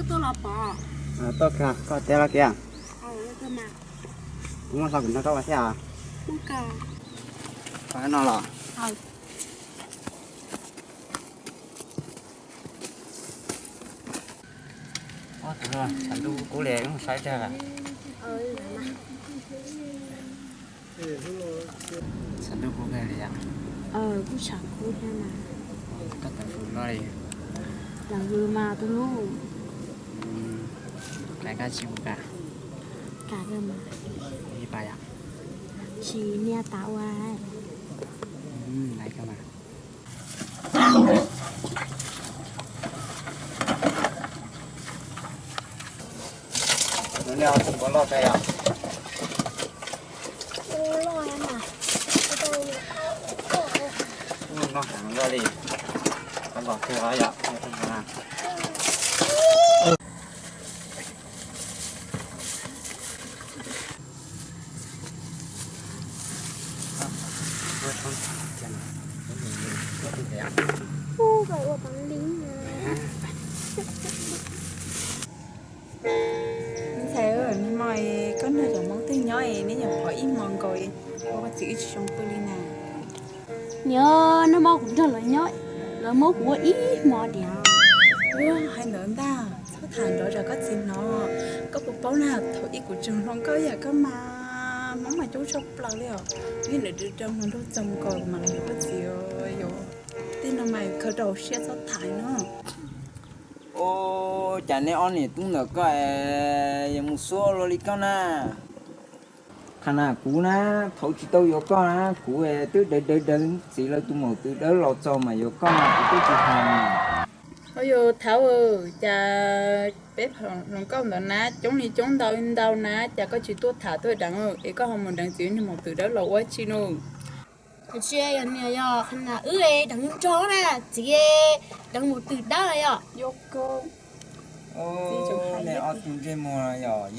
Tuaj los pom. Tuaj kawg, koj teb los kiag. Kuv muaj xov kuv nrog koj ua thiab. Koj no los. Tus no tshav ntuj kub li, saib tsawg. Tshav ntuj kub kawg li yom. Kuj tshav kub thiab mas. Koj tawm hws no li. Tawm hws mas tus hlub. Laiv koj tsis mus kam. Kam kawg mas. Ib pas yom. Tsis niaj tas ua. Laiv koj mas. Tus nej ob tug puav loj tas yom. Noj heev li, los kawg yom. Ntxhais, nag hmo koj nrog cov Hmoob tej nyob es neb nyuam qhuav ib hmo nkaus, ua koj txiv wb tsis zoo pw li na. Niam, nag hmo kuv nrog lawv nyob, lawv muab kuv ua ib hmo diam. Ua hais ntawd ntag, txhob tham nrov rau koj txiv hnov. Koj puas paub na, thaum ub kuv tseem hluas nkauj yam koj mas, Hmoob mas coob tshaj plaws li os. Ib nim rau hluas nraug txog nkaus mas los yog koj txiv yom. Tej no mas khaws rau hauv siab txhob tham no. Ua cas neb ob niam tub ntawm koj yuav mus suab luaj li koj na? Qhov na kuv na, thaum tsis tau yuav koj na, kuv twb dawv dawv dawv txiv lawv tus maum twm dawb los txog mas yuav koj na, kuv twb tsis hais. Ua yog Thauj, cas peb hluas nkauj ntawd na coob li coob ntau ntau na, cas koj tsis tuaj tham tuaj deev es koj ho mus deev txiv niag maum twm dawb los ua tsi no? Tsis yog niam, yog qhov na wb deev nrog na, txiv deev maum twm dawb yom.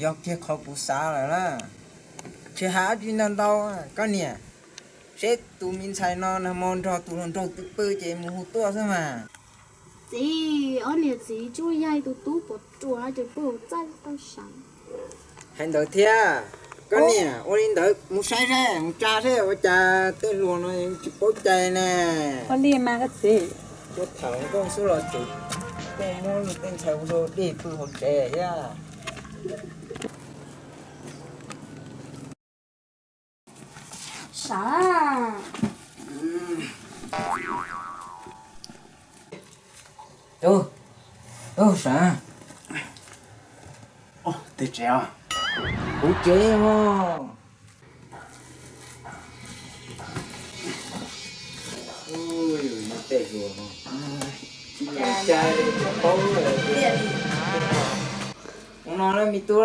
Yog kiag qhov kuv xav lawm na. Tsis hais dab tsi ntau ntau, koj niam, seb tus me ntxhais no nag hmo nrog tus hluas nraug twg pw ces mus hu tuaj xwb mas. Txiv, ob niam txiv tsuas yog tus tub pom ruam ces pw hauv txaj tau sav. Hais ntawd thiab, koj niam, ua li ntawd mus saib seb, mus tsa seb ua cas tej hluas no tsis paub cai ne. Ua li mas koj txiv. Tuaj tham hluas nkauj xwb los tseem tuaj muab luag tej ntxhais ua dog dig pw hauv tsev thiab. Sav. Tub, tub Sav. Twg tsev os? Kuv tsev os. Tej hluas no tsis nyiam cai li, tsis paub li. Ua no na me tub,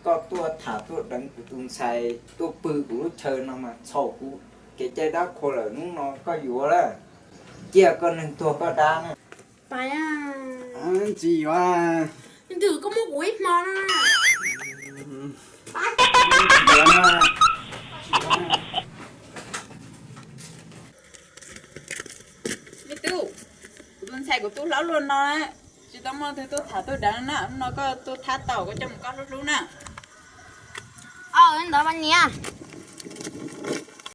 koj tuaj tham tuaj deev kuv tus ntxhais tuaj pw kuv lub chaw no mas txhaum kuv kev cai dab qhuas lawm. Hnub no koj yuav lawm, cia koj neeg tuag koj dab na. Tsis yuav. Ntws koj muab kuv ib hmo no. Me tub, kuv tus ntxhais kuv tu hlob luaj no, tsis tau muaj leej twg tuaj tham tuaj deev na, no koj tuaj thab tau koj coj mus koj hlub hlub na. Aws, ntawd mas niam.